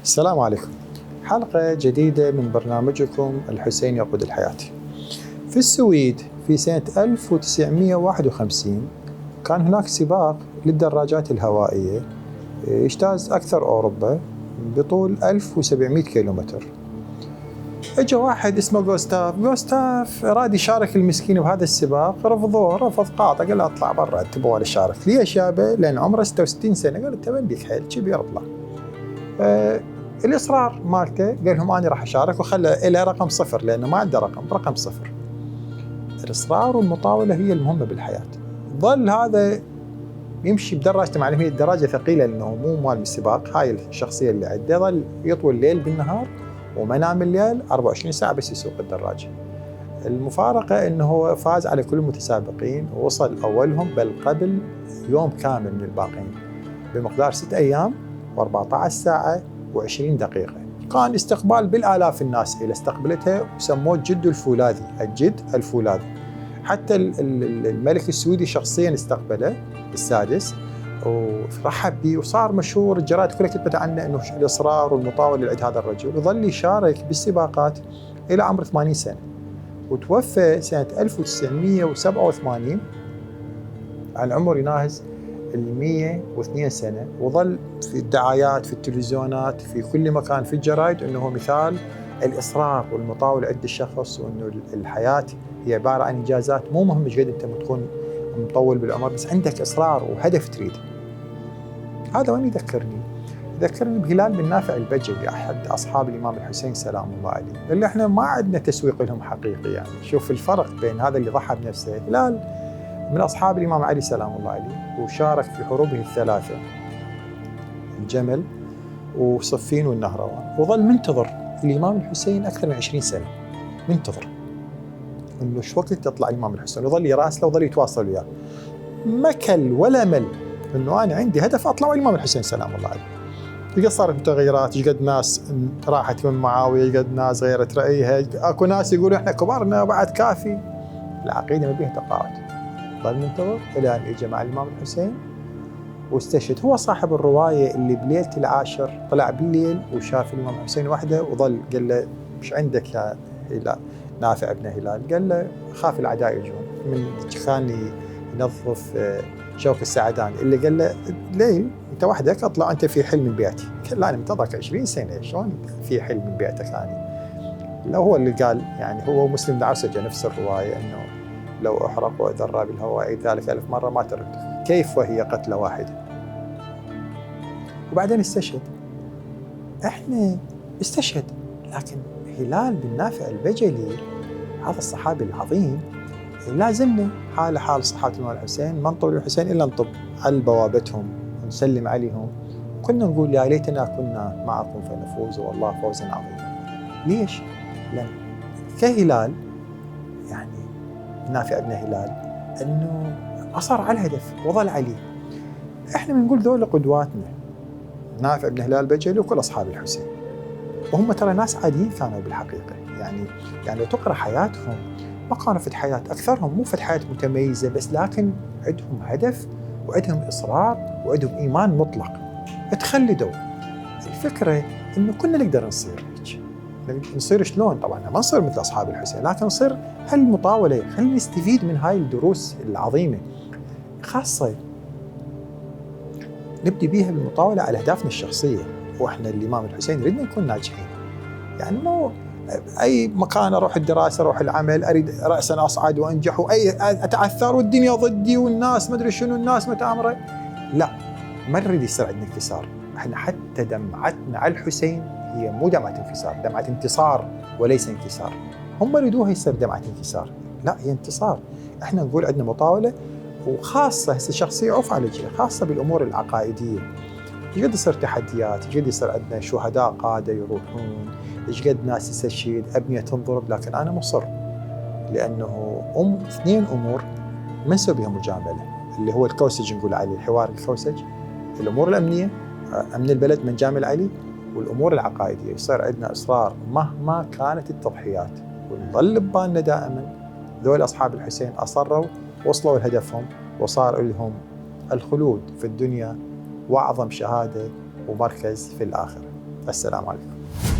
السلام عليكم. حلقة جديدة من برنامجكم الحسين يقود الحياة. في السويد في سنة 1951 كان هناك سباق للدراجات الهوائية يجتاز أكثر أوروبا بطول 1700 كيلومتر. اجى واحد اسمه جوستاف راد يشارك المسكين بهذا السباق، رفض قاطع، قال له اطلع برا، انت ولا شارك. ليش يابا؟ لان عمره 66 سنه. قال انت بنديك حيل شي اطلع. الاصرار مالته قال لهم انا راح اشارك، وخلى له رقم 0 لانه ما عنده رقم 0. الاصرار والمطاوله هي المهمه بالحياه. ظل هذا يمشي بدراجته، مع هي الدراجه ثقيله لانه مو مال السباق، هاي الشخصيه اللي عنده. ظل يطوي الليل بالنهار وما نام الليل 24 ساعه بس يسوق الدراجه. المفارقه انه هو فاز على كل المتسابقين ووصل اولهم، بل قبل يوم كامل من الباقين بمقدار 6 ايام و14 ساعه و20 دقيقه. كان استقبال بالالاف الناس اللي استقبلته، وسموه الجد الفولاذي. حتى الملك السويدي شخصيا استقبله السادس ورحب به، وصار مشهور، الجرائد كلها كتبت عنه انه الاصرار والمطاوله لعند هذا الرجل. وظل يشارك بالسباقات الى عمر 80 سنه، وتوفى سنه 1987 على عمر يناهز 102 سنه. وظل في الدعايات، في التلفزيونات، في كل مكان، في الجرائد، انه مثال الاصرار والمطاوله عند الشخص، وانه الحياه هي عباره عن انجازات. مو مهم ايش قد انت تكون مطول بالعمر، بس عندك اصرار وهدف تريد. هذا وين يذكرني بهلال بن نافع البجلي، احد اصحاب الامام الحسين سلام الله عليه، اللي احنا ما عندنا تسويق لهم حقيقي. يعني شوف الفرق بين هذا اللي ضحى بنفسه. هلال من اصحاب الامام علي سلام الله عليه، وشارك في حروبه الثلاثه، الجمل وصفين والنهروان، وظل منتظر الامام الحسين اكثر من 20 سنه، منتظر انه شو وقت تطلع الامام الحسين، وظل يراسله وظل يتواصل وياه. ما كل ولا مل انه انا عندي هدف اطلع الامام الحسين سلام الله عليه. ايش صارت متغيرات، ايش قد ناس راحت من معاويه، ايش قد ناس غيرت رايها، اكو ناس يقولوا احنا كبرنا بعد كافي. العقيده ما بيها تقاعد. ظل منتظر الى ان اجى مع الامام الحسين واستشهد. هو صاحب الروايه اللي بليله العاشر طلع بالليل وشاف الامام الحسين وحده، وظل قال له ايش عندك يا هلال نافع ابن هلال؟ قال له خاف الاعداء يجون. من كان ينظف شوك السعداني، اللي قال له ليه انت وحدك؟ اطلع انت في حلم من بيتي. قال له انا منتظرك 20 سنه، شلون في حلم من بيتك اني؟ لو هو اللي قال، يعني هو مسلم العرسجه نفس الروايه، انه لو احرق واذرى بالهواء ذلك 1000 مره ما تركته، كيف وهي قتله واحده. وبعدين استشهد. احنا استشهد، لكن هلال بن نافع البجلي هذا الصحابي العظيم لازمنا حال صحابة الإمام الحسين. ما نطب الحسين إلا نطب على بوابتهم ونسلم عليهم، وكنا نقول يا ليتنا كنا معكم فنفوز والله فوزا عظيما. ليش؟ لأن كهلال، يعني نافع ابن هلال، أنه أصر على الهدف وظل عليه. إحنا بنقول ذول قدواتنا، نافع ابن هلال البجلي وكل أصحاب الحسين، وهم ترى ناس عاديين كانوا بالحقيقة. يعني لو تقرأ حياتهم ما كانوا في حياة، أكثرهم مو في حياة متميزة، بس لكن عندهم هدف وعندهم إصرار وعندهم إيمان مطلق، تخلدوا. الفكرة إنه كنا نقدر نصير هيك. نصير شلون؟ طبعا ما نصير مثل أصحاب الحسين، لكن نصير هالمطاولة. خلينا نستفيد من هاي الدروس العظيمة، خاصة نبدي بيها بالمطاولة على أهدافنا الشخصية. وإحنا الإمام الحسين نريد نكون ناجحين، يعني مو أي مكان أروح الدراسة، أروح العمل، أريد رأسا أصعد وأنجح، وأي أتعثر والدنيا ضدي والناس ما أدري شنو، الناس متآمرة. لا، ما نريد يصير عندنا انكسار. احنا حتى دمعتنا على الحسين هي مو دمعة انكسار، دمعة انتصار وليس انكسار. هم يريدوها يصير دمعة انكسار، لا هي انتصار. احنا نقول عندنا مطاولة، وخاصة هسه الشخصية عوف على جهة، خاصة بالأمور العقائدية. يقدر يصير تحديات، يقدر يصير عندنا شهداء قادة يروحون، ايش قد ناس تستشهد، ابنيه تنضرب، لكن انا مصر، لانه 2 امور ما نسوي بها مجامله، اللي هو الكوسج نقول عليه، الحوار الكوسج، الامور الامنيه، امن البلد من جامل علي، والامور العقائديه. يصير عندنا اصرار مهما كانت التضحيات، ونظل ببالنا دائما ذول اصحاب الحسين اصروا، وصلوا لهدفهم، وصار لهم الخلود في الدنيا واعظم شهاده ومركز في الاخره. السلام عليكم.